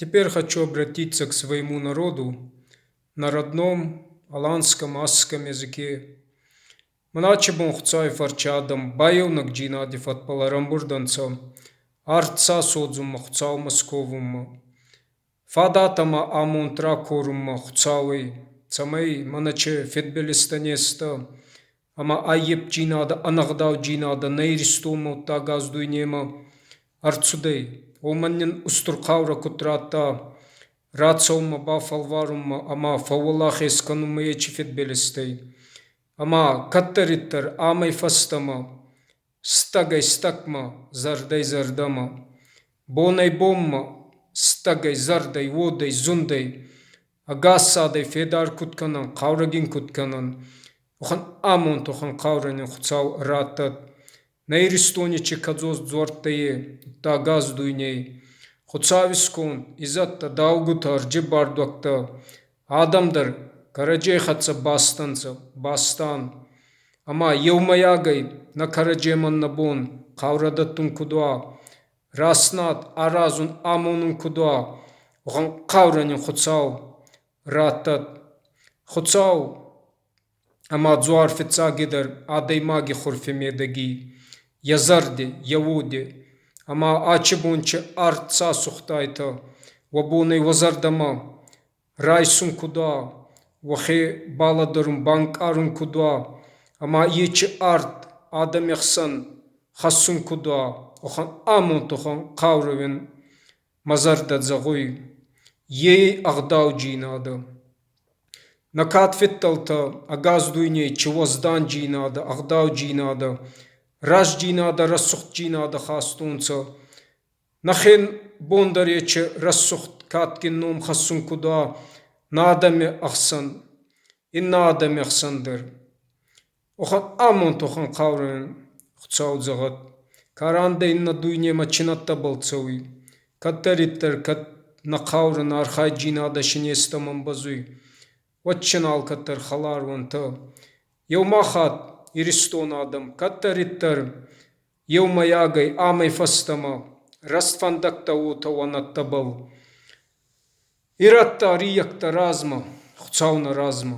Теперь хочу обратиться к своему народу на родном аланском асском языке. Мӕнӕ бон Хуцауи фӕрчи адӕм баеунӕгдзийнади фӕдбӕл ӕрӕмбурд ӕнцӕ арт сӕ содзунмӕ, Хуцаумӕ сковунмӕ. Фадат ӕма амонд ракорунмӕ Хуцауӕй, цӕмӕй мӕнӕ че фидбилизтӕ незтӕ ӕма аййепдзийнадӕ, ӕнӕгъдаудзийнадӕ нӕ Иристонмӕ, удта ӕгас дуйнемӕ ӕрцудӕй, уомӕн нин устур хъаурӕ куд радта рацӕунмӕ, бафӕлварунмӕ ӕма фӕууӕлахез кӕнунмӕ ечи фидбилизтӕй. Ӕма кӕддӕриддӕр амӕй фӕстӕмӕ стӕгӕй-стӕгмӕ, зӕрдӕй-зӕрдӕмӕ, бонӕй-бонмӕ, стӕгӕй-зӕрдӕй, уодӕй, зундӕй ӕгас цадӕй федар куд кӕнӕн, хъаурӕгин куд кӕнӕн, уӕхӕн амонд, уӕхӕн хъаурӕ нин Хуцау раттӕд. Нӕ Иристони чи кӕдзос дзуӕрттӕ е, удта ӕгас дуйней. Хуцауи сконд, изӕдтӕ, даугутӕ, ӕрджи бардуӕгтӕ, адӕм дӕр кӕрӕдзей хӕццӕ бастӕнцӕ, бастан. Ӕма еумӕйагӕй нӕ кӕрӕдземӕн нӕ бон хъаурӕ дӕттун куд уа, раст над аразун, амонун куд уа, уӕхӕн хъаурӕ нин Хуцау раттӕд. Хуцау ӕма дзуар фиццагидӕр адӕймаги хурфи медӕги, йӕ зӕрди, йӕ уоди. Ӕма ачи бон чи арт цасугътайтӕ, уӕ бонӕй уӕ зӕрдӕмӕ райсун куд уа, уӕхе балӕдӕрун, банкъарун куд уа, ӕма ечи арт адӕми хсӕн хӕссун куд уа, уӕхӕн амонд, уӕхӕн хъаурӕ уин мӕ зӕрдӕ зӕгъуй. Е ӕгъдауджийнадӕ. Нӕ кад фидтӕлтӕ ӕгас дуйней чи уӕздандзийнадӕ, ӕгъдауджийнадӕ, рӕстдзийнадӕ, рӕсугъддзийнадӕ хастонцӕ. Нӕхе бон дӕр ечи рӕсугъд кадгин ном хӕссун куд уа нӕ адӕми ӕхсӕн, иннӕ адӕми ӕхсӕн дӕр. Уӕхӕн амонд, уӕхӕн хъаурӕ Хуцау зӕгъӕд. Ка рандӕ иннӕ дуйнемӕ чи нӕдтӕбӕл цӕуй, кӕддӕриддӕр кӕд нӕ хъаурӕ, нӕ архайддзийнадӕ си нестӕмӕн бӕзуй, уӕд син алкӕддӕр хӕлар уӕнтӕ. Еума хатт Иристони адӕм кӕддӕриддӕр еумӕйагӕй амӕй фӕстӕмӕ рӕстфӕндӕгтӕ уотӕ уӕ нӕдтӕбӕл. Ирӕттӕ, ӕрийӕгтӕ размӕ, Хуцау нӕ размӕ.